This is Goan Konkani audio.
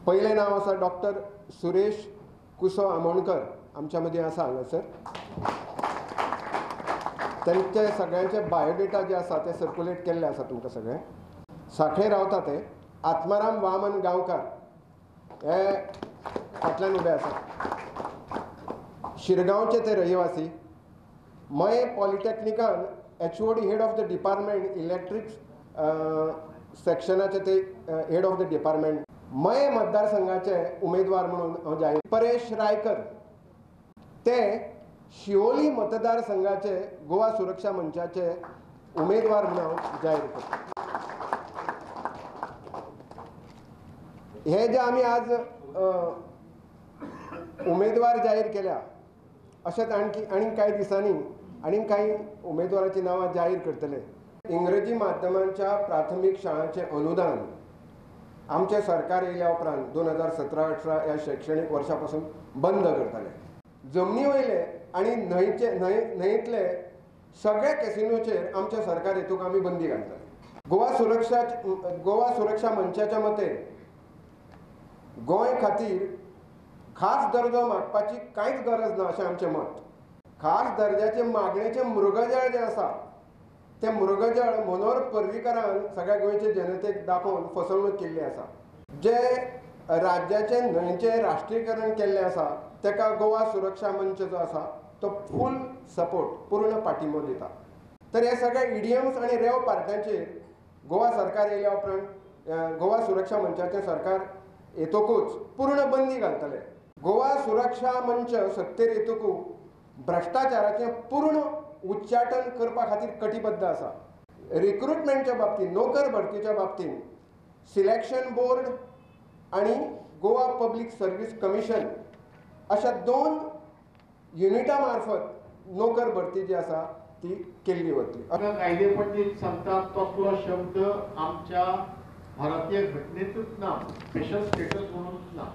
पयलें नांव आसा डॉक्टर सुरेश कुसो आमोणकर, आमच्या मदीं आसा हांगासर. तांचे सगळ्यांचे बायोडेटा जे आसा ते सर्कुलेट केल्ले आसा तुमकां सगळे. साखळे रावता ते. आत्माराम वामन गांवकार हे फाटल्यान उबे आसा. शिरगांवचे ते रहिवासी. मये पॉलिटॅक्निकान HOD head of the department electrics सेक्शनाचे ते हेड ऑफ the department. मये मतदारसंघाचे उमेदवार म्हणून हांव जाहीर. परेश रायकर ते शिवोली मतदारसंघाचे गोवा सुरक्षा मंचाचे उमेदवार म्हणून हांव जाहीर करता. हे जे आमी आज उमेदवार जाहीर केल्या अशेंच आणखी आनीक कांय दिसांनी आनीक कांय उमेदवाराची नांवां जाहीर करतले. इंग्रजी माध्यमांच्या प्राथमीक शाळांचें अनुदान आमचें सरकार येयल्या उपरांत 2017-18 ह्या शैक्षणीक वर्सा पासून बंद करतले. जमनी वयले आनी न्हंयचे न्हंयेंतले सगळ्या कॅसिनोचेर आमचें सरकार हेतूक आमी बंदी घालतले. गोवा सुरक्षा मंचाच्या मते गोंय खातीर खास दर्जो मागपाची कांयच गरज ना अशें आमचें मत. खास दर्जाचे मागणेचें मृगजळ जें आसा तें मृगजळ मनोहर पर्रीकरान सगळ्या गोंयचे जनतेक दाखोवन फसवणूक केल्ली आसा. जे राज्याचें न्हंयचें राष्ट्रीयकरण केल्लें आसा ताका गोवा सुरक्षा मंच जो आसा तो फूल सपोर्ट, पूर्ण पाठिंबो दिता. तर हे सगळे इडियम्स आनी रेव पार्ट्यांचेर गोवा सरकार येयल्या उपरांत गोवा सुरक्षा मंचाचें सरकार येतकूच पूर्ण बंदी घालतले. गोवा सुरक्षा मंच सत्तेर येतकूच भ्रश्टाचाराचें पूर्ण उच्चाटन करपा खातीर कटिबद्ध आसा. रिक्रुटमेंटच्या बाबतींत, नोकर भरतीच्या बाबतींत सिलेक्शन बोर्ड आनी गोवा पब्लीक सर्वीस कमिशन अशा 2 युनिटा मार्फत नोकर भरती जी आसा ती केल्ली वतली. कायदेपंडीत सांगतात तसलो शब्द आमच्या भारतीय घटनेतूच ना, स्पेशल स्टेटस म्हणूनच ना.